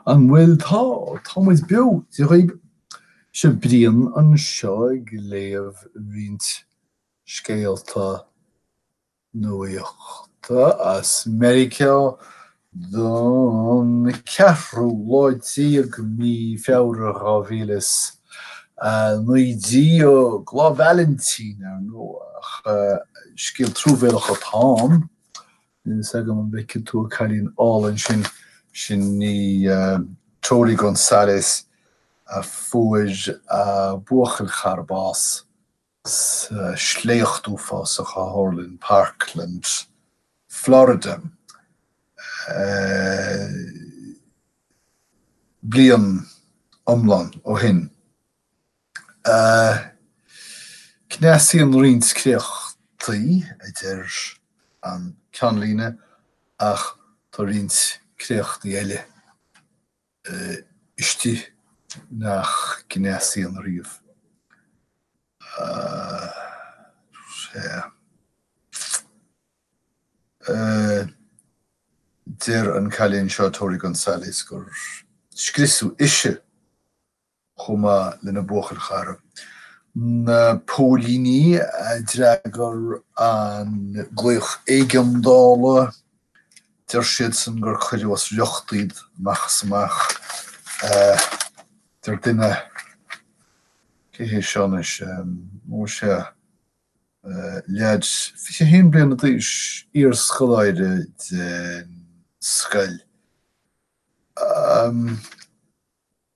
An bhfuil? Tá, tá muid beo, Dia dhaoibh. Seo Brian anseo ag léamh roinnt scéalta nuachta as Meiriceá don ceathrú lá déag mí Feabhra 2019, Lá Vailintín, ar ndóigh, ach scéal truamhéalach atá ann. Níl fhios agam an bhfeiceann tú an cailín álainn sin, sin í Tori Gonzalez a fuair a buachaill chara bás sa sléacht uafásach a tharla in Parkland, Florida, bliain iomlán ó shin. Cneasaíonn roinnt créachtaí, a deir an ceannlíne, ach tá roinnt créachtaí eile istigh nach gcneasaíonn riamh. Sea. Deir an cailín seo, Tori Gonzalez, gur scriosadh ise chomh maith lena buachaill chara. Na póilíní a d'fhreagair an glaoch éigeandála, deir siadsan gur cuireadh as riocht iad amach is amach. Deir duine, cé hé seo anois, ó sea, leaid 21 bliana d'aois, iarscoláire den scoil.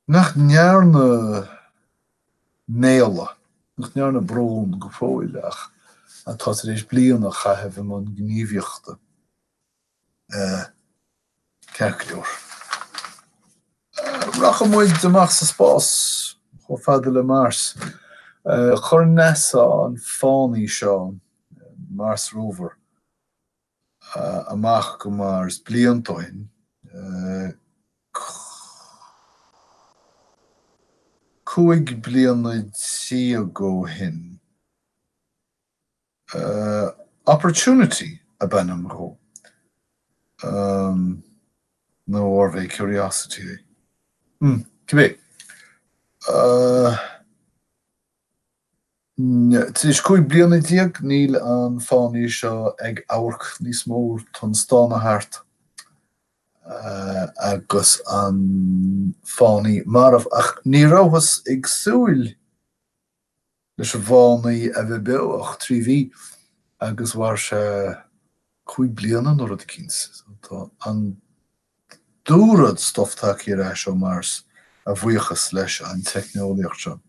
Nach ndearna méala, nach ndearna brón go fóill ach atá tar éis bliain a chaitheamh i mbun gníomhaíochta. Ceart go leor. Rachaidh muid amach sa spás, chomh fada le Mars. Chuir NASA an fánaí seo, Mars Rover, amach go Mars blianta ó shin. 15 bliana ó shin. Opportunity ab ainm dhó. Nó arbh é Curiosity é? Cibé. Tar éis 15 bliana, níl an fánaí seo ag amharc níos mó, tá an stánadh thart agus an fánaí marbh. Ach ní rabhthas ag súil leis an bhfánaí a bheith beo ach 3 mhí agus mhair sé 5 bliana nó rud eicínt. Tá an dúrud stuif tagtha ar ais ó Mars a bhuíochas leis an teicneolaíocht seo.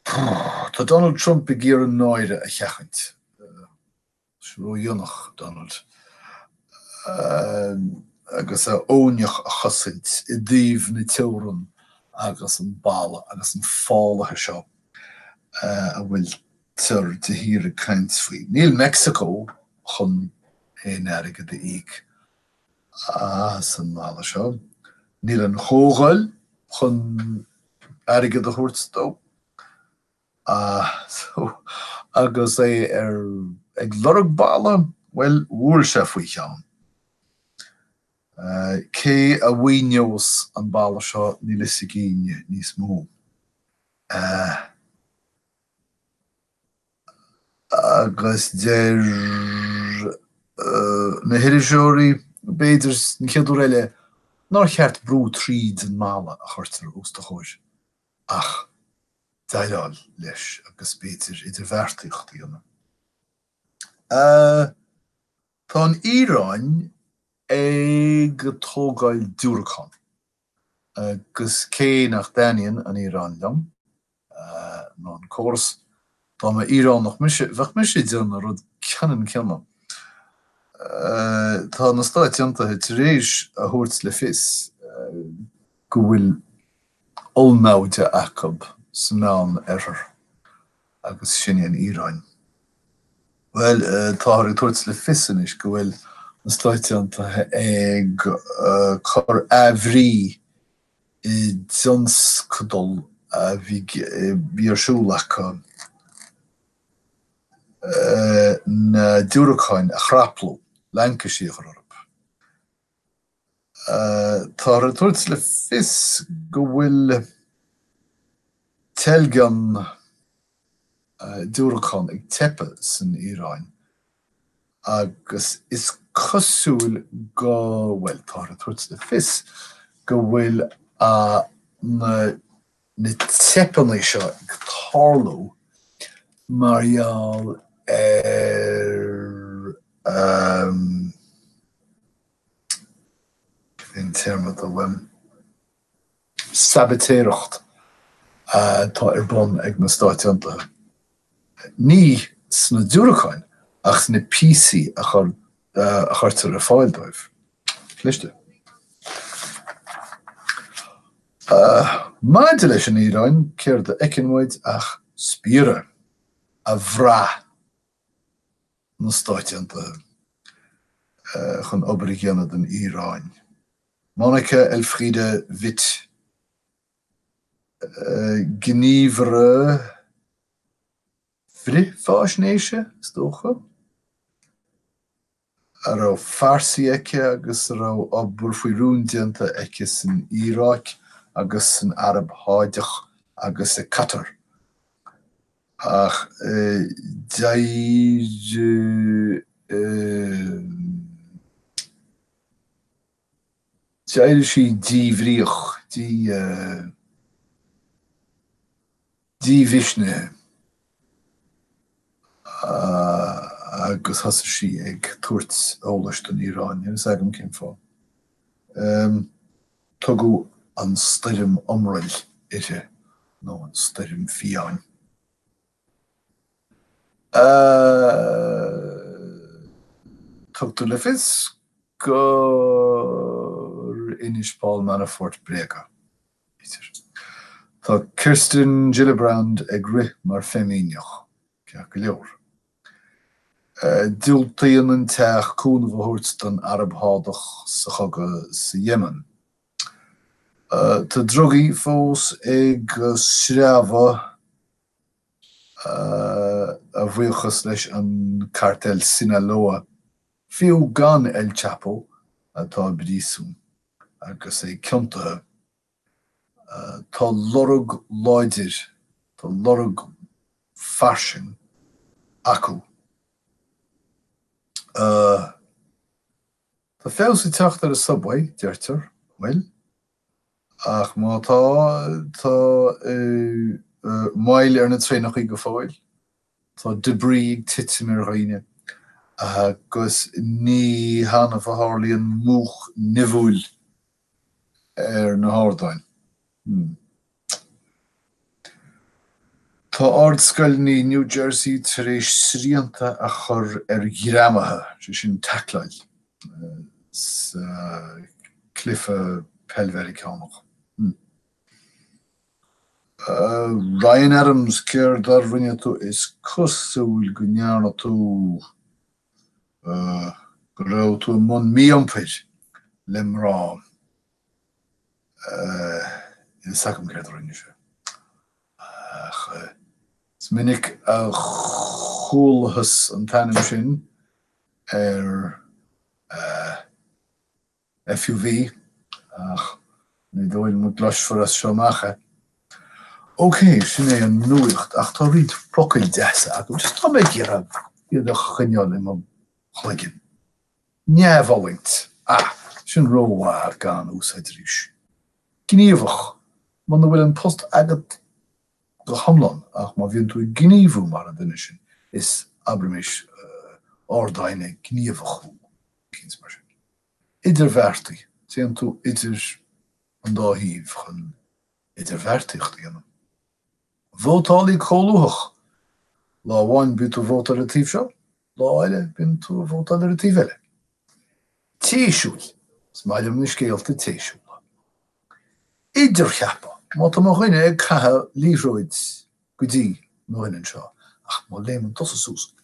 Tá Donald Trump ag iarraidh náire a sheachaint. Ródhéanach, Donald. Agus a óineach a chosaint i dtaobh na teorann agus an balla agus an fálaithe seo a bhfuiltear de shíor ag caint faoi. Níl Meicsiceo chun aon airgead a íoc as an mballa seo. Níl an Chomhdháil chun airgead a thabhairt dó. Agus é ar ag lorg balla, bhuel, bhuail sé faoi cheann. Cé a mhaoineos an balla seo, níl fhios ag éinne níos mó. Agus deir na hiriseoirí, b'fhéidir, an chéad uair eile, nár cheart brú tríd an mballa a chuirtear os do chomhair ach déileáil leis agus b'fhéidir idirbheartaíocht a dhéanamh. Tá an Iaráin ag tógáil diúracán. Agus cé nach dtaitníonn an Iaráin liom, ná an córas, dá mba Iaránach mise, bheadh mise ag déanamh rud ceannann céanna. Tá na Stáit Aontaithe tar éis a thabhairt le fios go bhfuil ollnaimhde acu sa Meán-Oirthear, agus sin í an Iaráin. Bhuel, táthar ag tabhairt le fios anois go bhfuil na Stáit Aontaithe ag cur athbhrí i dtionscadal a bhí ar siúl acu na diúracáin a chraplú. Laincisí a chur orthu. Táthar ag tabhairt le fios go bhfuil teilgean diúracán ag teipeadh san Iaráin agus is cosúil go, bhuel, táthar ag tabhairt le fios go bhfuil na na teipeanna seo ag tarlú mar gheall ar cad é an téarma atá uaim, sabaitéireacht atá ar bun ag na Stáit Aontaithe. Ní sna diúracáin ach sna píosaí a chuirtear ar fáil dóibh. Cliste. Maidir leis an Iaráin, céard a fheiceann muid ach spiaire a bhraith na Stáit Aontaithe chun obair a dhéanamh don Iaráin. Monica Elfriede Witt, gníomhaire frithfháisnéise, is dócha, a raibh Farsi aici agus a raibh obair faoi rún déanta aici san Iaráic agus san Araib Sháideach agus i Qatar. Ach d'éirigh d'éirigh sí díbhríoch, dí dímhisnithe agus thosaigh sí ag tabhairt eolais don Iaráin. Níl fhios agam cén fáth. Tugadh an stoirm iomraill uirthi, nó an stoirm fiáin. Tugtar le fios gur inis Paul Manafort bréaga. Tá Kirsten Gillibrand ag rith mar feimíneach, ceart go leor. Diúltaíonn an Teach cúnamh a thabhairt don Araib Shádach sa chogadh sa Yemen. Tá drugaí fós ag sreabhadh a bhuíochas leis an Cartel Sinaloa, fiú gan El Chapo, atá i bpríosún agus é ciontaithe. Tá lorg láidir, tá lorg fairsing acu. Tá feabhas ag teacht ar an Subway, deirtear. Bhuel, ach má tá, tá moill ar na traenachaí go fóill, tá debris ag titim ar dhaoine agus ní hannamh a tharlaíonn múch nimhiúil ar na hardáin. Tá ardscoileanna New Jersey tar éis srianta a chur ar ghreamuithe, sé sin taicleáil, sa cluiche peil Mheiriceánach. Ryan Adams, céard a rinne tú? Is cosúil go ndearna tú, go raibh tú i mbun mí-iompair le mná. Níl fhios agam céard a rinne sé. Ach is minic a chualathas an t-ainm sin ar SUV, ach ní dóigh liom go gcloisfear as seo amach é. Ok, sin é an nuacht, ach tá roinnt focail deasa agam, just tá mé ag iarraidh iad a choinneáil i mo chloigeann. Neamhfhulaingt. Ah, sin rómhaith gan úsáid arís. Gníomhach. Muna bhfuil an post agat go hiomlán, ach má bhíonn tú ag gníomhú mar an duine sin, is, abraimis, ard-aighne gníomhach thú, éicint mar sin. Idirbheartaí. Téann tú idir an dá thaobh chun idirbheartaíocht a dhéanamh. Vótálaí comhlúthach. Lá amháin bíonn tú ag vótáil ar an taobh seo, lá eile bíonn tú ag vótáil ar an taobh eile. Téisiúil. Is maith liom na scéalta téisiúla. Idircheapadh. Má tá mo dhuine ag caitheamh liathróid go dtí mo dhuine anseo, ach má léimeann tusa suas,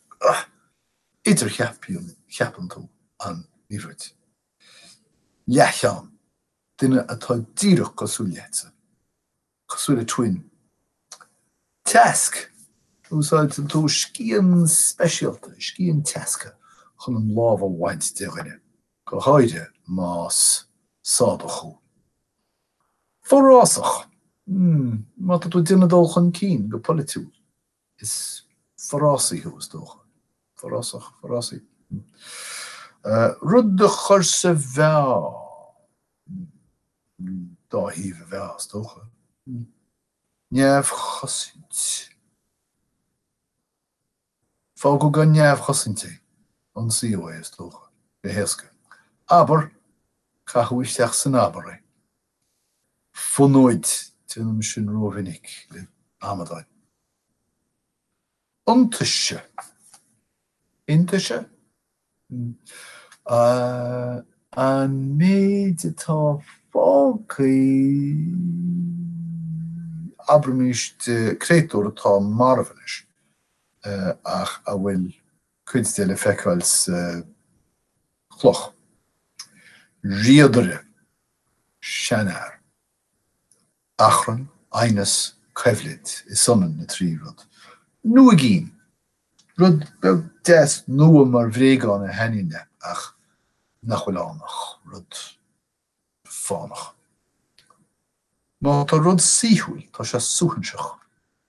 idircheapann cheapann tú an liathróid. Leathcheann. Duine atá díreach cosúil leatsa. Cosúil le twin. Teasc! Úsáideann tú scian speisialta, scian teasctha. chun an lámh a bhaint de dhuine, go háirithe más Sádach thú. Forásach, má tá tú ag déanamh dul chun cinn go polaitiúil, is forásaí thú, is dócha. Forásach, forásaí. Rud a chur sa mheá, dá thaobh a mheá, is dócha. Neamhchosaint. Fágadh gan neamhchosaint é. Ionsaíodh é, is dócha. Go héasca. Abair, caitheadh isteach san abar é. Fonóid, déanaim sin rómhinic le amadáin. Iontaise. Iontaise? An méid atá fágtha, abraimis, de créatúr atá marbh anois ach a bhfuil cuid de le feiceáil sa chloch. Riadaire, seanfhear. Achrann, aighneas, coimhlint, is ionann na trí rud. Nuaigín, rud beag deas nua mar bhréagán a thaitníonn leat ach nach bhfuil ann ach rud fánach. Má tá rud saoithiúil, tá sé suaithinseach,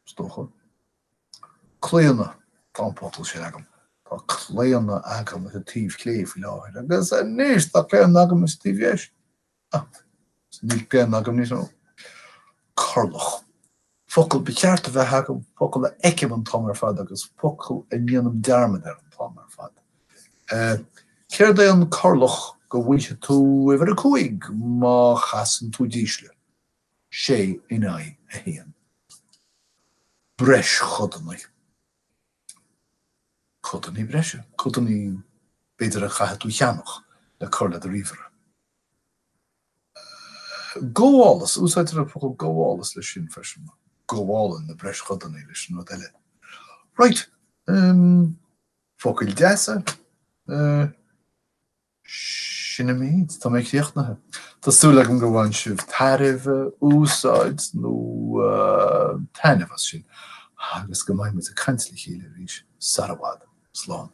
is dócha. Claonadh, tá an focal sin agam. Tá claonadh agam ar an taobh clé faoi láthair agus anois tá claonadh agam ar an taobh dheis. Níl claonadh agam níos mó. Corrlach. Focal ba cheart a bheith agam, focal a fheicim an t-am ar fad agus focal a ndéanaim dearmad air an t-am ar fad. Céard é an corrlach go bhfaighidh tú uimhir 5 má chasann tú dísle? Sé in aghaidh a haon. Breischodanna. Codanna breise. Codanna b'fhéidir a chaithfidh tú a cheannach le cur le do ríomhaire. Gabhálas, úsáidtear an focal gabhálas leis sin freisin, gabhálann na breischodanna leis an rud eile. Right, focail deasa, sin an méid, tá mé críochnaithe. Tá súil agam gur bhain sibh tairbhe, úsáid nó taitneamh as sin agus go mbeidh muid ag caint le chéile arís sara bhfad. Slán.